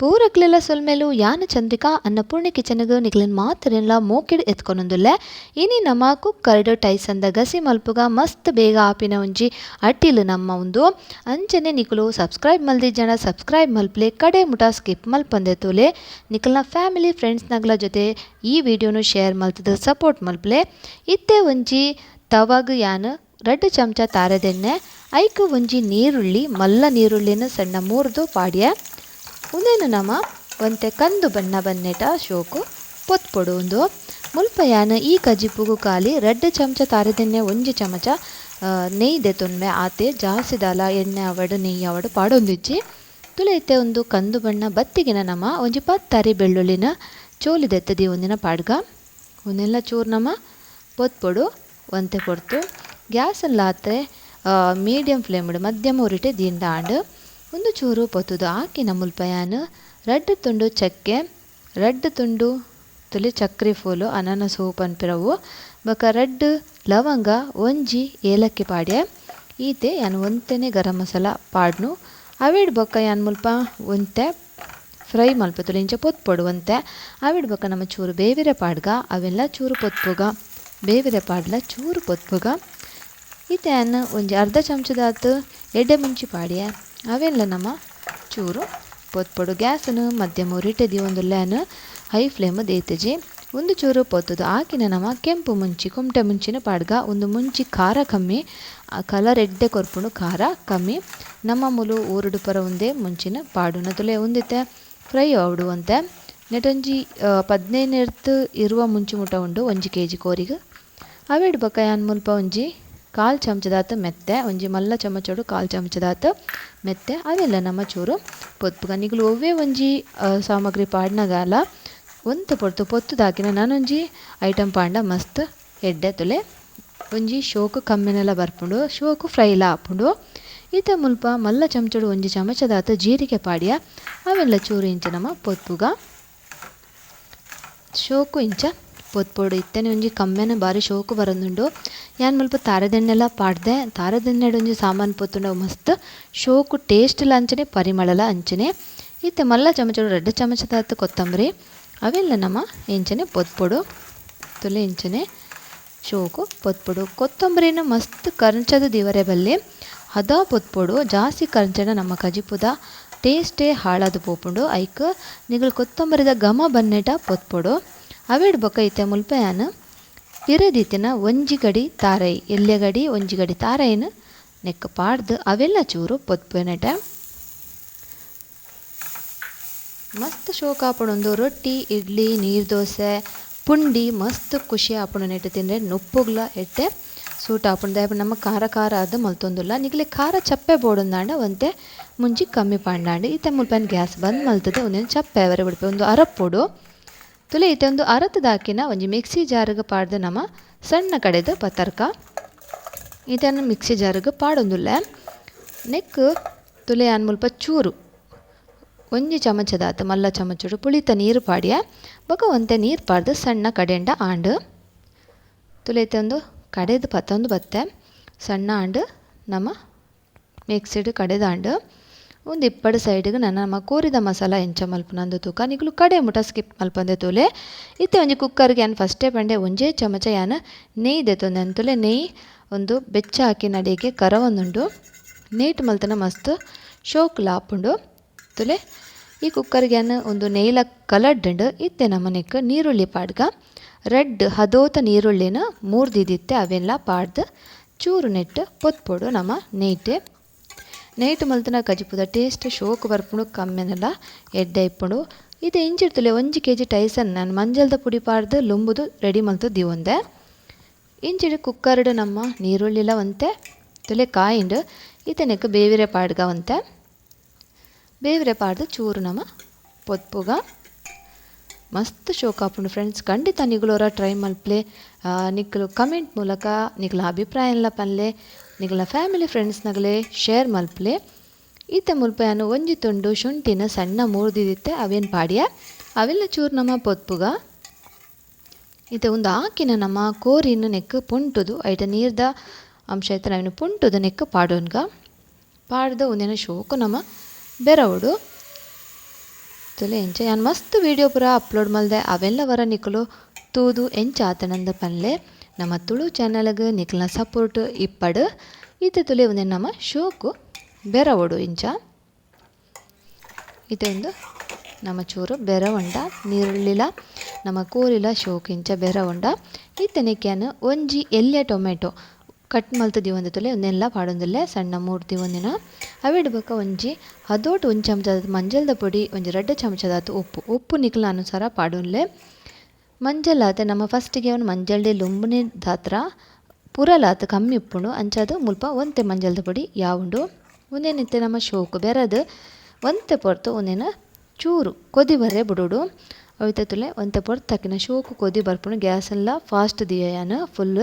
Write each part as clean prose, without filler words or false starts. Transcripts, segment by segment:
ಪೂರಕ್ಲೆಲ ಸೊಲ್ಮೆಲು ಯಾನ್ ಚಂದ್ರಿಕಾ ಅನ್ನಪೂರ್ಣೆ ಕಿಚನ್ಗ್ ನಿಕ್ಲೆನ್ ಮಾತೆರೆನ್ಲ ಮೋಕೆಡ್ ಎತ್ಕೊನೊಂದುಲ್ಲೆ. ಇನಿ ನಮ ಕುಕ್ಕರ್ಡ್ ಟೈಸನ್ದ ಗಸಿ ಮಲ್ಪುಗ ಮಸ್ತ್ ಬೇಗ ಆಪಿನ ಒಂಜಿ ಅಟ್ಟಿಲ್ ನಮ್ಮ ಉಂದು. ಅಂಚನೆ ನಿಕುಲು ಸಬ್ಸ್ಕ್ರೈಬ್ ಮಲ್ದಿಜ್ಜಂಡ ಸಬ್ಸ್ಕ್ರೈಬ್ ಮಲ್ಪಲೆ, ಕಡೆ ಮುಟ ಸ್ಕಿಪ್ ಮಲ್ಪಂದೆ ತೂಲೆ. ನಿಕಲ್ನ ಫ್ಯಾಮಿಲಿ ಫ್ರೆಂಡ್ಸ್ ನಗಲ ಜೊತೆ ಈ ವಿಡಿಯೋನು ಶೇರ್ ಮಲ್ತದ ಸಪೋರ್ಟ್ ಮಲ್ಪಲೆ. ಇತ್ತೆ ಒಂಜಿ ತವಾಗ್ ಯಾನ್ 2 ಚಮಚ ತಾರೆದೆಣ್ಣೆ, ಐಕ್ ಒಂಜಿ ನೀರುಳ್ಳಿ, ಮಲ್ಲ ನೀರುಳ್ಳಿನ ಸಣ್ಣ ಮೂರ್ದು ಪಾಡ್ಯ. ಉಂದೆನು ನಮ ಒಂತೆ ಕಂದು ಬಣ್ಣ ಬನ್ನೆಟ ಶೋಕು ಪೊತ್ಪೊಡು. ಉಂದು ಮುಲ್ಪ ಯಾನ್ ಈ ಕಜಿಪುಗು ಖಾಲಿ 2 ಚಮಚ ತಾರೆದೆಣ್ಣೆ 1 ಚಮಚ ನೆಯ್ ದೆತೊನ್ಮೆ, ಆತೆ ಜಾಸ್ತಿ ದಾಲ ಎಣ್ಣೆ ಆವಡ್ ನೆಯ್ ಆವಡ್ ಪಾಡೊಂದಿಜ್ಜಿ. ತುಲೆ ಇತ್ತೆ ಒಂದು ಕಂದು ಬಣ್ಣ ಬತ್ತಿಗಿನ ನಮ ಒಂಜಿ 10 ಅರಿ ಬೆಳ್ಳುಳ್ಳಿನ ಚೋಲಿ ದೆತ್ತದಿ ಒಂದಿನ ಪಾಡ್ಗ. ಉಂದೆಲ್ಲ ಚೂರು ನಮ ಪೊತ್ಪೊಡು ಒಂತೆ ಪೊರ್ತು. ಗ್ಯಾಸಲ್ಲಾತೆ ಮೀಡಿಯಂ ಫ್ಲೇಮ್ ಮಧ್ಯಮ ಉರಿಟೆ ದೀಂಡ ಆಂಡ್. ಒಂದು ಚೂರು ಪೊತ್ತುದು ಆಕಿನ ಮುಲ್ಪ ಯಾನ್ 2 ತುಂಡು ಚಕ್ಕೆ, 2 ತುಂಡು ತುಲಿ ಚಕ್ರಿ ಫೂಲು ಅನಾನಸ್ ಹೂ ಪನ್ಪಿರವು, ಬೊಕ 2 ಲವಂಗ, 1 ಏಲಕ್ಕಿ ಪಾಡ್ಯ. ಈತೆ ಯಾನ್ ಒಂತೆನೆ ಗರಂ ಮಸಾಲ ಪಾಡ್ನು. ಅವೆಡ್ ಬೊಕ್ಕ ಯಾನ್ ಮುಲ್ಪ ಒಂತೆ ಫ್ರೈ ಮಲ್ಪುತುಲು ಇಂಚ ಪೊತ್ಪೊಡು ಒಂತೆ. ಅವೆಡ್ ಬೊಕ್ಕ ನಮ್ಮ ಚೂರು ಬೇವಿರೆ ಪಾಡ್ಗ, ಅವೆಲ್ಲ ಚೂರು ಪೊತ್ಪುಗ, ಬೇವಿರೆ ಪಾಡ್ಲ ಚೂರು ಪೊತ್ಪುಗ. ಈತೆ ಯಾನ್ ಒಂಜಿ ಅರ್ಧ ಚಮಚದಾತ್ ಎಡ್ಡೆ ಮುಂಚಿ ಪಾಡ್ಯ. ಅವೆಲ್ಲ ನಮ್ಮ ಚೂರು ಪೊತ್ಪೊಡು. ಗ್ಯಾಸನ್ನು ಮಧ್ಯಮ ಉರಿಟೆ ದೀವೊಂದುಲ್ಲೆ, ಹೈ ಫ್ಲೇಮ್ ದೇತಜಿ. ಒಂದು ಚೂರು ಪೊತ್ತುದು ಆಕಿನ ನಮ್ಮ ಕೆಂಪು ಮುಂಚಿ, ಕುಮಟೆ ಮುಂಚಿನ ಪಾಡ್ಗ. ಒಂದು ಮುಂಚಿ ಖಾರ ಕಮ್ಮಿ, ಕಲರ್ ಎಡ್ಡೆ ಕೊರ್ಪುಂಡು, ಖಾರ ಕಮ್ಮಿ. ನಮ್ಮ ಮುಲು ಊರುಡು ಪರ ಒಂದೇ ಮುಂಚಿನ ಪಾಡುನ ತುಲೆ ಒಂದಿತ್ತೆ ಫ್ರೈ ಆವಡು ಒಂತೆ. ನೆಟೊಂಜಿ 15 ಎರ್ತ್ ಇರುವ ಮುಂಚಿ ಮುಟ ಉಂಡು 1 ಕೆಜಿ ಕೋರಿಗ್. ಅವೆಡ್ ಬೊಕ್ಕ ಯಾನ್ ಮುಲ್ಪ ಒಂಜಿ 1/4 ಚಮಚದಾತ್ ಮೆತ್ತೆ, ಒಂಜಿ ಮಲ್ಲ ಚಮಚೋಡು 1/4 ಚಮಚದಾತ್ ಮೆತ್ತೆ. ಅವೆಲ್ಲ ನಮ್ಮ ಚೂರು ಪೊತ್ಪುಗ. ನಿಕುಲು ಒವ್ವೇ ಒಂಜಿ ಸಾಮಗ್ರಿ ಪಾಡ್ನಗಾಲ ಒಂತೆ ಪೊರ್ತು ಪೊತ್ತುದಾಕಿನ ನಾನೊಂಜಿ ಐಟಮ್ ಪಾಂಡ ಮಸ್ತ್ ಎಡ್ಡೆ ತುಲೆ. ಒಂಜಿ ಶೋಕು ಕಮ್ಮೆನೆಲ ಬರ್ಪುಂಡು, ಶೋಕು ಫ್ರೈಲ ಆಪುಂಡು. ಇತ್ತೆ ಮುಲ್ಪ ಮಲ್ಲ ಚಮಚೋಡು 1 ಚಮಚದಾತ್ ಜೀರಿಗೆ ಪಾಡ್ಯ. ಅವೆಲ್ಲ ಚೂರು ಇಂಚ ನಮ್ಮ ಪೊತ್ಪುಗ. ಶೋಕು ಇಂಚ ಪೊತ್ಪೊಡು. ಇತ್ತೆನೆ ಒಂಜಿ ಕಮ್ಮೆನ ಬಾರಿ ಶೋಕು ಬರೊಂದುಂಡು. ಯಾನ್ ಮುಲ್ಪ ತಾರೆದೆಣ್ಣೆಲ ಪಾಡ್ದೆ. ತಾರೆದೆಣ್ಣೆಡ್ ಒಂಜಿ ಸಾಮಾನ್ ಪೊತ್ತುಂಡ ಮಸ್ತ್ ಶೋಕು ಟೇಸ್ಟ್ಲ ಅಂಚನೆ ಪರಿಮಳಲ ಅಂಚನೆ. ಇತ್ತೆ ಮಲ್ಲ ಚಮಚೋಡು 2 ಚಮಚದಾತ್ ಕೊತ್ತಂಬರಿ. ಅವೆಲ್ಲ ನಮ್ಮ ಇಂಚನೆ ಪೊತ್ಪೊಡು. ತುಲೆ ಇಂಚನೆ ಶೋಕು ಪೊತ್ಪೊಡು. ಕೊತ್ತಂಬರಿನ ಮಸ್ತ್ ಕರ್ಂಚದ ದಿವರೆ ಬಲ್ಲಿ ಹದ ಪೊತ್ಪೊಡು. ಜಾಸ್ತಿ ಕರ್ಂಚನ ನಮ್ಮ ಕಜಿಪುದ ಟೇಸ್ಟೇ ಹಾಳಾದ್ ಪೋಪುಂಡು. ಐಕ್ ನಿಗಲ್ ಕೊತ್ತಂಬರಿದ ಘಮ ಬನ್ನೆಟ ಪೊತ್ಪೊಡು. ಅವೆಡ್ ಬೊಕ್ಕ ಇತ್ತೆ ಮುಲ್ಪ ಯಾನ್ ಪಿರದಿತ್ತಿನ 1 ಗಡಿ ತಾರೈ, ಎಲ್ಯ ಗಡಿ 1 ಗಡಿ ತಾರೈನ್ ನೆಕ್ ಪಾಡ್ದು ಅವೆಲ್ಲ ಚೂರು ಪೊತ್ಪುನೆಟ. ಮಸ್ತ್ ಶೋಕ್ ಆಪುಂಡು. ರೊಟ್ಟಿ, ಇಡ್ಲಿ, ನೀರು ದೋಸೆ, ಪುಂಡಿ ಮಸ್ತ್ ಖುಷಿ ಆಪುಂಡು ನೆಟ್ ತಿಂದ್ರೆ. ನುಪ್ಪುಗ್ಲ ಎಡ್ಡೆ ಸೂಟ್ ಆಪುಂಡು. ದಾಯೆ ಪಂಡ ನಮ್ಮ ಖಾರ ಖಾರ ಆದ್ ಮಲ್ತೊಂದುಲ್ಲ. ನಿಕ್ಲೆ ಖಾರ ಚಪ್ಪೆ ಬೋಡುಂದಾಂಡ ಒಂತೆ ಮುಂಚಿ ಕಮ್ಮಿ ಪಾಂಡಾಂಡ್. ಇತ್ತೆ ಮುಲ್ಪ ಗ್ಯಾಸ್ ಬಂದ್ ಮಲ್ತದೆ ಒಂದೊಂದು ಚಪ್ಪೆ ಅವರೆ ಬುಡ್ಪೆ ಒಂದು ಅರಪ್ಪೊಡು. ತುಲೆ ಇತ್ತೆ ಒಂದು ಅರತದಾಕಿನ ಒಂಜಿ ಮಿಕ್ಸಿ ಜಾರ್ಗ್ ಪಾಡ್ದು ನಮ ಸಣ್ಣ ಕಡೆದ ಪತರ್ಕ ಇತ್ತೆ ಮಿಕ್ಸಿ ಜಾರ್ಗ್ ಪಾಡೊಂದುಲ್ಲೆ. ನೆಕ್ ತುಲೆ ಯಾನ್ ಮುಲ್ಪ ಚೂರು 1 ಚಮಚದಾತ್ ಮಲ್ಲ ಚಮಚೋಡು ಪುಳಿತ ನೀರು ಪಾಡ್ಯ. ಬೊಕ ಒಂತೆ ನೀರು ಪಾಡ್ದು ಸಣ್ಣ ಕಡೆಂಡ ಆಂಡ್. ತುಲೆ ಇತ್ತೆ ಒಂದು ಕಡೆದು ಪತ್ತೊಂದು ಬತ್ತೆ ಸಣ್ಣ ಆಂಡ್ ನಮ ಮಿಕ್ಸಿಡ್ ಕಡೆದಾಂಡ್. ಒಂದು ಇಪ್ಪಡು ಸೈಡ್ಗ್ ನನ ನಮ ಕೋರಿದ ಮಸಾಲ ಎಂಚ ಮಲ್ಪುನಂದು ತೂಕ. ನಿಕುಲು ಕಡೆ ಮುಟ ಸ್ಕಿಪ್ ಮಲ್ಪಂದೆ ತೂಲೆ. ಇತ್ತೆ ಒಂಜಿ ಕುಕ್ಕರ್ಗೆ ಯಾನ್ ಫಸ್ಟೇ ಪಂಡೆ 1 ಚಮಚ ಯಾನ್ ನೆಯ್ ದೆತ್ತೊಂದೆ. ತುಲೆ ನೆಯ್ ಒಂದು ಬೆಚ್ಚ ಹಾಕಿನ ಅಡಿಗೆ ಕರವೊಂದುಂಡು. ನೆಯ್ಟ್ ಮಲ್ತನ ಮಸ್ತ್ ಶೋಕುಲ ಆಪುಂಡು. ತುಲೆ ಈ ಕುಕ್ಕರ್ಗೆ ಯಾನ್ ಒಂದು ನೆಯ್ಲ ಕಲಡ್ಡುಂಡು. ಇತ್ತೆ ನಮನೆಕ್ ನೀರುಳ್ಳಿ ಪಾಡ್ಗ. 2 ಹದೋತ ನೀರುಳ್ಳಿನ ಮೂರ್ದಿದಿತ್ತೆ ಅವೆಲ್ಲ ಪಾಡ್ದು ಚೂರು ನೆಟ್ ಪೊತ್ಪೊಡು ನಮ ನೆಯ್ಟೆ. ನೆಯ್ಟ್ ಮಲ್ತನ ಕಜಿಪುದ ಟೇಸ್ಟ್ ಶೋಕು ಬರ್ಪುಂಡು, ಕಮ್ಮೆನೆಲ ಎಡ್ಡೆ ಇಪ್ಪುಂಡು. ಇತ್ತೆ ಇಂಚಿರ್ತುಲೆ 1 ಕೆಜಿ ಟೈಸನ್ ನಾನು ಮಂಜಲ್ದ ಪುಡಿ ಪಾಡ್ದು ಲುಂಬುದು ರೆಡಿ ಮಲ್ತು ದೀವೊಂದೆ. ಇಂಚಿಡ್ ಕುಕ್ಕರ್ಡ್ ನಮ್ಮ ನೀರುಳ್ಳಿಲ ಒಂತೆ ತುಲೆ ಕಾಯಿಂಡು. ಇತ್ತೆ ನೆಕ್ ಬೇವಿರೆ ಪಾಡ್ಗ ಒಂತೆ ಬೇವಿರೆ ಪಾಡ್ದು ಚೂರು ನಮ ಪೊತ್ಪುಗ. ಮಸ್ತ್ ಶೋಕ್ ಆಪುಂಡು ಫ್ರೆಂಡ್ಸ್. ಖಂಡಿತ ನಿಗುಲೋರ ಟ್ರೈ ಮಲ್ಪಲೆ. ನಿಕುಲು ಕಮೆಂಟ್ ಮೂಲಕ ನಿಕುಲ ಅಭಿಪ್ರಾಯನ್ಲ ಪನ್ಲೆ, ನಿಕುಲ ಫ್ಯಾಮಿಲಿ ಫ್ರೆಂಡ್ಸ್ ನಗಲೆ ಶೇರ್ ಮಲ್ಪಲೆ. ಇತ್ತೆ ಮುಲ್ಪ ಯಾನ್ 1 ತುಂಡು ಶುಂಠಿನ ಸಣ್ಣ ಮೂರ್ದಿದಿತ್ತೆ ಅವೇನ್ ಪಾಡ್ಯ. ಅವೆಲ್ಲ ಚೂರು ನಮ ಪೊತ್ಪುಗ. ಇತ್ತೆ ಒಂದು ಆಕಿನ ನಮ್ಮ ಕೋರಿನ ನೆಕ್ ಪುಂಟುದು ಐಟ ನೀರ್ದ ಅಂಶ ಇತ್ತೆ ಅವೆನ್ ಪುಂಟುದು ನೆಕ್ ಪಾಡೊನ್ಗ. ಪಾಡ್ದು ಒಂದಿನ ಶೋಕು ನಮ ಬೆರವಡು. ತುಲೆ ಎಂಚ ಯಾನ್ ಮಸ್ತ್ ವಿಡಿಯೋ ಪೂರ ಅಪ್ಲೋಡ್ ಮಲ್ದೆ ಅವೆಲ್ಲ ವರ ನಿಕುಲು ತೂದು ಎಂಚ ಆತನಂದ ಪನ್ಲೆ. ನಮ್ಮ ತುಳು ಚಾನಲ್ಗ್ ನಿಕಲ್ನ ಸಪೋರ್ಟ್ ಇಪ್ಪಡು. ಇತ್ತೆ ತುಲೆ ಒಂದೆ ನಮ್ಮ ಶೋಕು ಬೆರವೊಡು ಇಂಚ. ಇತ್ತೆ ಒಂದು ನಮ್ಮ ಚೂರು ಬೆರವಂಡ ನೀರುಳ್ಳಿಲ ನಮ್ಮ ಕೋರಿಲ ಶೋಕು ಇಂಚ ಬೆರವಂಡ. ಇತ್ತನೆಕ್ಯಾನ ಒಂಜಿ ಎಲ್ಯ ಟೊಮೆಟೊ ಕಟ್ ಮಲ್ತ್ ದೀವೊಂದು ತುಲೆ ಒಂದೆಲ್ಲ ಪಾಡೊಂದುಲ್ಲೆ ಸಣ್ಣ ಮೂರ್ತಿ ದೀವೊಂದಿನ. ಅವೆಡ್ ಬೊಕ್ಕ ಒಂಜಿ ಹದೋಟು ಒಂಜಿ ಚಮಚದ ಮಂಜಲ್ದ ಪೊಡಿ, ಒಂಜಿ ರಡ್ಡ್ ಚಮಚದಾತ್ ಉಪ್ಪು, ಉಪ್ಪು ನಿಕಲ್ನ ಅನುಸಾರ ಪಾಡೊನ್ಲೆ. ಮಂಜಲ್ ಆತೆ ನಮ್ಮ ಫಸ್ಟಿಗೆ ಅವನು ಮಂಜಲ್ಡೆ ಲುಂಬುನೆ ದಾತ್ರ ಪುರಲಾತ್ ಕಮ್ಮಿ ಉಪ್ಪುಂಡು, ಅಂಚಾದ್ ಮುಲ್ಪ ಒಂತೆ ಮಂಜಲ್ದ ಪೊಡಿ ಯಾವುಂಡು. ಉಂದೆನಿತ್ತೆ ನಮ್ಮ ಶೋಕು ಬೆರದ್ ಒಂತೆ ಪೊರ್ತು ಉಂದೆನ ಚೂರು ಕೊದಿ ಬರ್ರೆ ಬುಡೋಡು. ಅವಿತ ತುಲೆ ಒಂತೆ ಪೊರ್ತಕಿನ ಶೋಕು ಕೊದಿ ಬರ್ಪುಂಡು. ಗ್ಯಾಸೆಲ್ಲ ಫಾಸ್ಟ್ ದಿಯಯಾನ ಫುಲ್.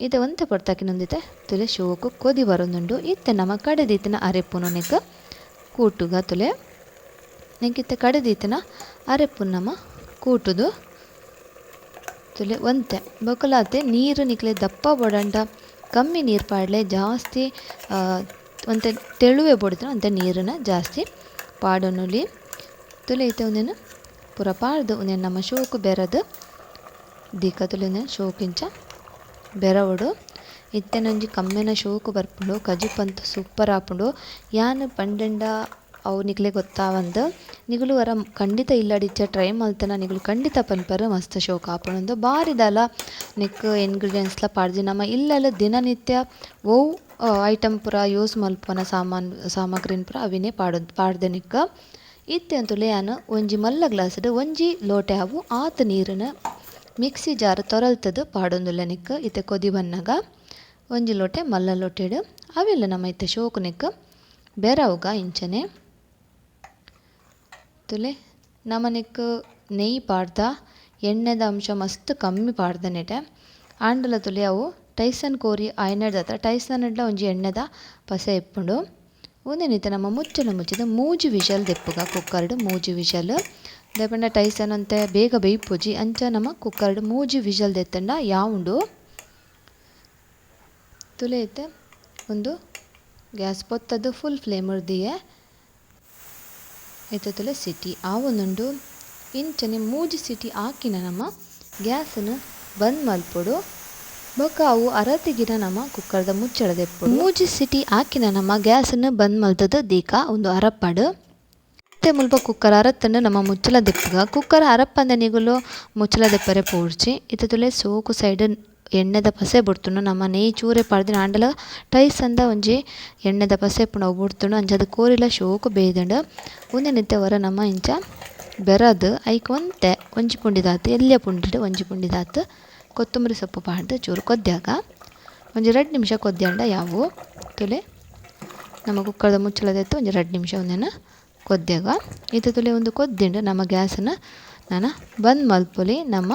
ಇತ್ತೆ ಒಂತೆ ಪೊರ್ತಕಿನ ಒಂದಿತ್ತೆ ತುಲೆ ಶೋಕು ಕೊದಿ ಬರೊಂದುಂಡು. ಇತ್ತೆ ನಮ್ಮ ಕಡೆದೀತಿನ ಅರೆಪ್ಪುನು ನೆಕ್ ಕೂಟುಗ ತುಲೆ. ನೆಕ್ಕಿತ್ತೆ ಕಡೆದೀತಿನ ಅರೆಪ್ಪುನು ನಮ್ಮ ಕೂಟುದು ತುಲೆ ಒಂತೆ ಬೊಕಲಾತೆ ನೀರು ನಿಕ್ಲೆ ದಪ್ಪ ಬೊಡಂಡ ಕಮ್ಮಿ ನೀರು ಪಾಡ್ಲೆ, ಜಾಸ್ತಿ ಒಂತೆ ತೆಳುವೆ ಬೊಡಿದ್ರೆ ಒಂತೆ ನೀರನ್ನ ಜಾಸ್ತಿ ಪಾಡೊನುಲಿ. ತುಲೆ ಇತ್ತೆ ಒಂದೆನ್ ಪೂರ ಪಾಡ್ದು ಒಂದೆನ್ ನಮ್ಮ ಶೋಕು ಬೆರದು ದೀಕ ತುಲೆ ಒಂದೆನ್ ಶೋಕು ಇಂಚ ಬೆರವೊಡು. ಇತ್ತೆನೊಂಜಿ ಕಮ್ಮೆನ ಶೋಕು ಬರ್ಪುಂಡು, ಕಜಿಪಂತು ಸೂಪರ್ ಆಪುಂಡು. ಯಾನ್ ಪಂಡಂಡ ಅವು ನಿಕ್ಲೆ ಗೊತ್ತಾವಂದ್. ನಿಗುಲು ವರ ಖಂಡಿತ ಇಲ್ಲಡಿಚ್ಚ ಟ್ರೈ ಮಲ್ತನ ನಿಗುಲು ಖಂಡಿತ ಪನ್ಪರ್ ಮಸ್ತ್ ಶೋಕು ಆಪುಂಡು. ಬಾರಿ ದಾಲ ನೆಕ್ ಇಂಗ್ರೀಡಿಯೆಂಟ್ಸ್ಲ ಪಾಡ್ಜಿ. ನಮ್ಮ ಇಲ್ಲಲ್ ದಿನನಿತ್ಯ ಒವು ಐಟಮ್ ಪೂರ ಯೂಸ್ ಮಲ್ಪುನ ಸಾಮಾನ್ ಸಾಮಗ್ರಿನ್ ಪೂರ ಅವಿನೇ ಪಾಡ್ದೆ ನೆಕ್. ಇತ್ತೆ ಅಂತುಲೆ ಯಾನ್ ಒಂಜಿ ಮಲ್ಲ ಗ್ಲಾಸ್ಡ್ ಒಂಜಿ ಲೋಟೆ ಅವು ಆತ್ ನೀರುನು ಮಿಕ್ಸಿ ಜಾರ್ ತೊರಲ್ತದು ಪಾಡೊಂದುಲ್ಲೆ ನೆಕ್. ಇತ್ತೆ ಕೊದಿ ಬನ್ನಗ ಒಂಜಿ ಲೋಟೆ ಮಲ್ಲ ಲೋಟೆಡ್ ಅವೆಲ್ಲ ನಮ್ಮ ಇತ್ತೆ ಶೋಕು ನೆಕ್ ಬೆರವುಗ ಇಂಚನೆ. ತುಲೆ ನಮನೆಕ್ ನೆಯ್ ಪಾಡ್ದ ಎಣ್ಣೆದ ಅಂಶ ಮಸ್ತ್ ಕಮ್ಮಿ ಪಾಡ್ದ ನೆಟೆ. ಆಂಡಲ ತುಲೆ ಅವು ಟೈಸನ್ ಕೋರಿ ಆಯ್ನಡ್ದ ಟೈಸನ್ ಅಡ್ಲ ಒಂಜಿ ಎಣ್ಣೆದ ಪಸೆ ಇಪ್ಪುಂಡು. ಉಂದೆನಿತ್ತೆ ನಮ್ಮ ಮುಚ್ಚಳ ಮುಚ್ಚಿದ ಮೂಜಿ ವಿಷಲ್ ದೆಪ್ಪುಗ ಕುಕ್ಕರ್ಡ್ ಮೂಜಿ ವಿಷಲ್ ದಾಯೆಪಂಡ ಟೈಸನ್ ಅಂತೆ ಬೇಗ ಬೇಯ್ಪುಜಿ. ಅಂಚ ನಮ್ಮ ಕುಕ್ಕರ್ಡ್ ಮೂಜಿ ವಿಷಲ್ ದೆತ್ತಂಡ ಯಾವುಂಡು. ತುಲೆ ಇತ್ತೆ ಒಂದು ಗ್ಯಾಸ್ ಪೊತ್ತದು ಫುಲ್ ಫ್ಲೇಮ್ ದಿಯೆ. ಇತ್ತೆ ತುಲೆ ಸಿಟಿ ಆವೊಂದುಂಡು. ಇಂಚನೆ ಮೂಜಿ ಸಿಟಿ ಆಕಿನ ನಮ್ಮ ಗ್ಯಾಸನ್ನು ಬಂದ್ ಮಲ್ಪೊಡು. ಬೊಕ್ಕ ಅವು ಅರತಿಗಿನ ನಮ್ಮ ಕುಕ್ಕರ್ದ ಮುಚ್ಚಳ ದೆಪ್ಪೊಡು. ಮೂಜಿ ಸಿಟಿ ಆಕಿನ ನಮ್ಮ ಗ್ಯಾಸನ್ನು ಬಂದ್ ಮಲ್ತದು ದೀಕ ಒಂದು ಅರಪ್ಪಡು. ಇತ್ತೆ ಮುಲ್ಪ ಕುಕ್ಕರ್ ಅರತ್ತನ್ನು ನಮ್ಮ ಮುಚ್ಚಳ ದೆಪ್ಪುಗ. ಕುಕ್ಕರ್ ಅರಪ್ಪಂದ ನಿಗುಲು ಮುಚ್ಚಳ ದೆಪ್ಪರೆ ಪೋಡ್ಚಿ. ಇತ್ತೆ ತುಲೆ ಸೋಕು ಸೈಡ್ ಎಣ್ಣೆದ ಪಸೆ ಬುಡ್ತುಂಡು. ನಮ್ಮ ನೆಯ್ ಚೂರೆ ಪಾಡ್ದಿನ ಆಂಡಲ ಟೈಸಂದ ಒಂಜಿ ಎಣ್ಣೆದ ಪಸೆ ಇಪ್ಪುಂಡು ಅವು ಬುಡ್ತುಂಡು. ಅಂಚಾದ್ ಕೋರಿಲ ಶೋಕು ಬೇಯ್ದುಂಡು. ಉಂದೆನಿತ್ತೆ ವರ ನಮ್ಮ ಇಂಚ ಬೆರದು ಐಕ್ ಒಂತೆ ಒಂಜಿ ಪುಂಡಿದಾತ್ ಎಲ್ಯ ಪುಂಡಿಡ್ ಒಂಜಿ ಪುಂಡಿದಾತ್ ಕೊತ್ತಂಬರಿ ಸೊಪ್ಪು ಪಾಡ್ದು ಚೂರು ಕೊದ್ಯಾಗ ಒಂಜಿ 2 ನಿಮಿಷ ಕೊದ್ಯಾಂಡ ಯಾವು. ತುಲೆ ನಮ್ಮ ಕುಕ್ಕರ್ದ ಮುಚ್ಚಳದೆತ್ತು ಒಂಜಿ 2 ನಿಮಿಷ ಒಂದೆನ ಕೊದ್ಯಾಗ. ಇತ್ತೆ ತುಲೆ ಒಂದು ಕೊದ್ದಿಂಡು ನಮ್ಮ ಗ್ಯಾಸನ್ನು ನಾನ ಬಂದ್ ಮಲ್ಪೊಲಿ. ನಮ್ಮ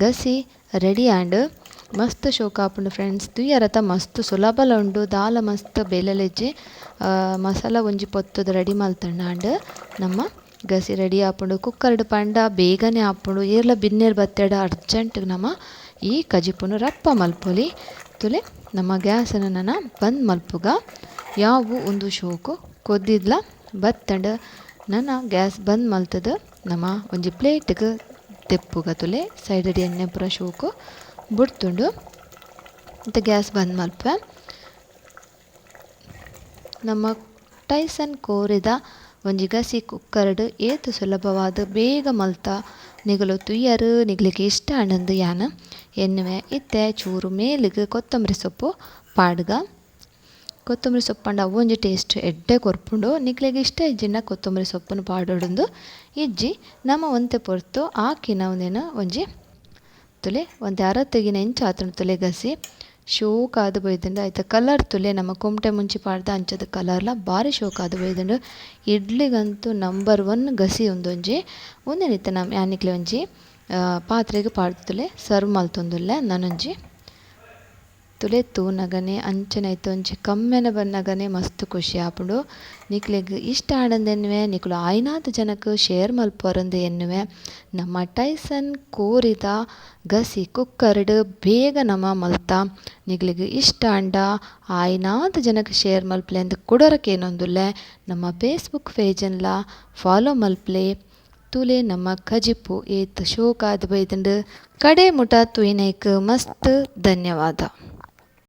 ಗಸಿ ರೆಡಿ ಆಂಡ್. ಮಸ್ತ್ ಶೋಕು ಆಪುಂಡು ಫ್ರೆಂಡ್ಸ್. ತೂಯರತ ಮಸ್ತ್ ಸುಲಭಲ ಉಂಡು. ದಾಲ ಮಸ್ತ್ ಬೇಲೆಲೆಜ್ಜಿ ಮಸಾಲ ಒಂಜಿ ಪೊತ್ತುದು ರೆಡಿ ಮಲ್ತಂಡ ಆಂಡ್ ನಮ್ಮ ಗಸಿ ರೆಡಿ ಆಪುಂಡು. ಕುಕ್ಕರ್ಡ್ ಪಂಡ ಬೇಗನೆ ಆಪುಂಡು. ಏರ್ಲ ಬಿನ್ನೆರ್ ಬತ್ತೆಡ ಅರ್ಜೆಂಟ್ ನಮ್ಮ ಈ ಕಜಿಪುನು ರಪ್ಪ ಮಲ್ಪೊಲಿ. ತುಲೆ ನಮ್ಮ ಗ್ಯಾಸನ್ನು ನನ ಬಂದ್ ಮಲ್ಪುಗ. ಯಾವು ಒಂದು ಶೋಕು ಕೊದ್ದಿದ್ಲ ಬತ್ತಂಡ ನನ ಗ್ಯಾಸ್ ಬಂದ್ ಮಲ್ತದ ನಮ್ಮ ಒಂಜಿ ಪ್ಲೇಟ್ಗ್ ದೆಪ್ಪುಗ. ತುಲೆ ಸೈಡಡಿ ಎಣ್ಣೆ ಪೂರ ಶೋಕು ಬುಡ್ತುಂಡು. ಮತ್ತು ಗ್ಯಾಸ್ ಬಂದ್ ಮಲ್ಪೆ. ನಮ್ಮ ಟೈಸನ್ ಕೋರಿದ ಒಂಜಿ ಗಸಿ ಕುಕ್ಕರ್ಡ್ ಏತ್ ಸುಲಭವಾದ ಬೇಗ ಮಲ್ತ ನಿಗಲು ತುಯ್ಯರು ನಿಗ್ಲಿಗೆ ಇಷ್ಟ ಆಂಡಂದು ಯಾನ್ ಎನ್ನುವೆ. ಇತ್ತೆ ಚೂರು ಮೇಲಿಗ್ ಕೊತ್ತಂಬರಿ ಸೊಪ್ಪು ಪಾಡ್ಗ. ಕೊತ್ತಂಬರಿ ಸೊಪ್ಪು ಪಂಡ ಅವು ಒಂಜಿ ಟೇಸ್ಟ್ ಎಡ್ಡೆ ಕೊರ್ಪುಂಡು. ನಿಕ್ಲೆಗ್ ಇಷ್ಟ ಇಜ್ಜಿಂಡ ಕೊತ್ತಂಬರಿ ಸೊಪ್ಪುನು ಪಾಡೊಡುಂದು ಇಜ್ಜಿ. ನಮ ಒಂತೆ ಪೊರ್ತು ಆಕಿನ ಒಂದೇನ ಒಂಜಿ ತುಲೆ ಒಂತೆ ಅರತೆಗಿನ ಎಂಚ ಆತುಂಡು ತುಲೆ ಗಸಿ ಶೋಕಾದ್ ಬೈದುಂಡು. ಐತ ಕಲರ್ ತುಲೆ ನಮ್ಮ ಕುಮಟೆ ಮುಂಚಿ ಪಾಡ್ದ ಅಂಚದ ಕಲರ್ಲ ಬಾರಿ ಶೋಕಾದ್ ಬೈದುಂಡು. ಇಡ್ಲಿಗಂತೂ ನಂಬರ್ 1 ಗಸಿ ಉಂದೊಂಜಿ. ಉಂದೆನಿತ್ತೆ ನಮ ಯಾನಿಕ್ಲೆ ಒಂಜಿ ಪಾತ್ರೆಗ್ ಪಾಡ್ದ್ ತುಲೆ ಸರ್ವ್ ಮಲ್ತೊಂದುಲ್ಲೆ ನನೊಂಜಿ. ತುಲೆ ತೂನಗನೆ ಅಂಚನೆ ಐತ ಒಂಜಿ ಕಮ್ಮೆನ ಬನ್ನಗನೆ ಮಸ್ತ್ ಖುಷಿ ಆಪುಂಡು. ನಿಕ್ಲೆಗ್ ಇಷ್ಟ ಆಂಡಂದೆನ್ನುವೆ ನಿಕುಲು ಆಯಿನಾತ್ ಜನಕ್ ಶೇರ್ ಮಲ್ಪುವರಂದು ಎನ್ನುವೆ. ನಮ್ಮ ಟೈಸನ್ ಕೋರಿದ ಗಸಿ ಕುಕ್ಕರ್ ಡ್ ಬೇಗ ನಮ ಮಲ್ತ. ನಿಕ್ಲೆಗ್ ಇಷ್ಟ ಆಂಡ ಆಯಿನಾತ್ ಜನಕ್ ಶೇರ್ ಮಲ್ಪುಲೆ ಅಂದ್ ಕುಡೊರ ಕೇನೊಂದುಲ್ಲೆ. ನಮ್ಮ ಫೇಸ್ಬುಕ್ ಪೇಜ್ ನ್ಲ ಫಾಲೋ ಮಲ್ಪುಲೆ. ತೂಲೆ ನಮ್ಮ ಕಜಿಪು ಏತ್ ಶೋಕಾದ್ ಬೈದುಂಡು. ಕಡೆ ಮುಟ ತೂಯಿನೈಕ್ ಮಸ್ತ್ ಧನ್ಯವಾದ.